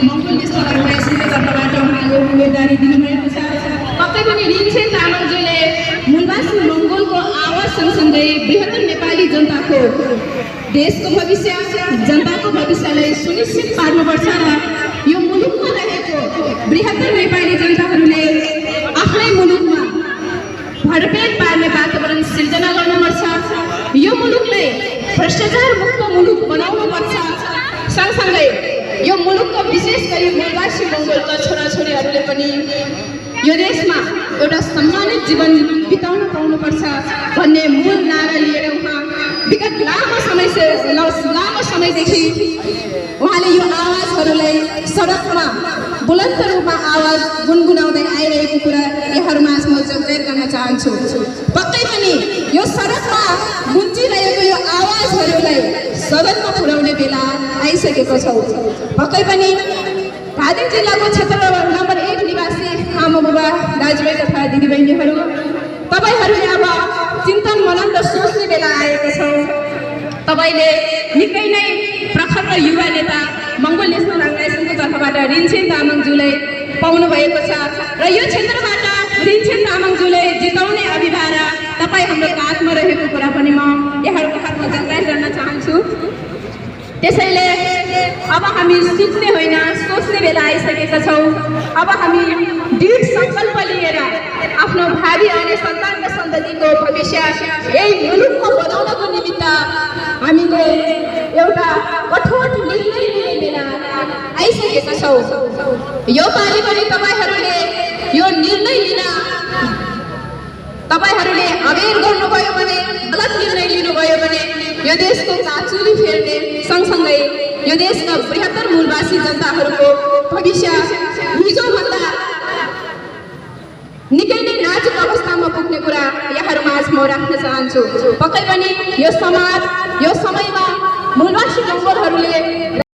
मङ्गोल national अर्गनाइजेसनको तर्फबाट उहाँले उम्मेदवारी दिनुभएको छ। पक्कै पनि रिन्छेन तामाङज्यूले मूलवासी मङ्गोलको आवाज सँगसँगै बृहत्तर नेपाली जनताको देशको भविष्य जनताको भविष्यलाई सुनिश्चित पार्नुपर्छ र यो मुलुकमा रहेको बृहत्तर नेपाली जनताहरूले आफ्नै मुलुकमा भरपेट पार्ने वातावरण सिर्जना गर्नुपर्छ। यो मुलुकलाई भ्रष्टाचार मुक्त मुलुक बनाउनुपर्छ। सँगसँगै यो मुलुकको विशेष गरी मूलवासी मङ्गोलका छोराछोरीहरूले पनि यो देशमा एउटा सम्मानित जीवन बिताउन पाउनुपर्छ भन्ने मूल नारा लिएर उहाँ विगत लामो समयदेखि उहाँले यो आवाजहरूलाई सडकमा बुलन्द रूपमा आवाज गुनगुनाउँदै आइरहेको कुरा यहाँहरूमाझ म जोडेर गर्न चाहन्छु। पक्कै पनि यो सडकमा गुन्जिरहेको यो आवाजहरूलाई सदनमा पुर्याउने बेला आइसकेको छ। पक्कै पनि धादिङ जिल्लाको क्षेत्र नम्बर 1 निवासी आमा बुबा दाजुभाइ तथा दिदीबहिनीहरू, तपाईँहरूले अब चिन्तन मनन र सोच्ने बेला आएको छ। तपाईँले निकै नै प्रखर र युवा नेता मङ्गोल नेसनल अर्गनाइजेसनको तर्फबाट रिन्छेन तामाङज्यूलाई पाउनु भएको छ र यो क्षेत्रबाट रिन्छेन तामाङज्यूले जिताउने अभिभारा तपाईँ हाम्रो काखमा रहेको कुरा पनि म यहाँहरूको हातमा जानकारी गर्न चाहन्छु। त्यसैले अब हामी सिक्ने होइन सोच्ने बेला आइसकेका छौँ। अब हामी दृढ सङ्कल्प लिएर आफ्नो भावी आउने सन्तान र सन्ततिको भविष्य यही मुलुकमा बनाउनको निमित्त हामीले एउटा कठोर निर्णय लिने बेला आइसकेका छौँ। यो पालि पनि तपाईँहरूले यो निर्णय लिन तपाईँहरूले अबेर गर्नुभयो भने, गलत निर्णय लिनुभयो भने यो देशको काचुली फेर्ने सँगसँगै यो देशका बृहत्तर मूलवासी जनताहरूको भविष्य हिजोभन्दा निकै नै नाजुक अवस्थामा पुग्ने कुरा यहाँहरूमाझ म राख्न चाहन्छु। पक्कै पनि यो समाज यो समयमा मूलवासी मङ्गोलहरूले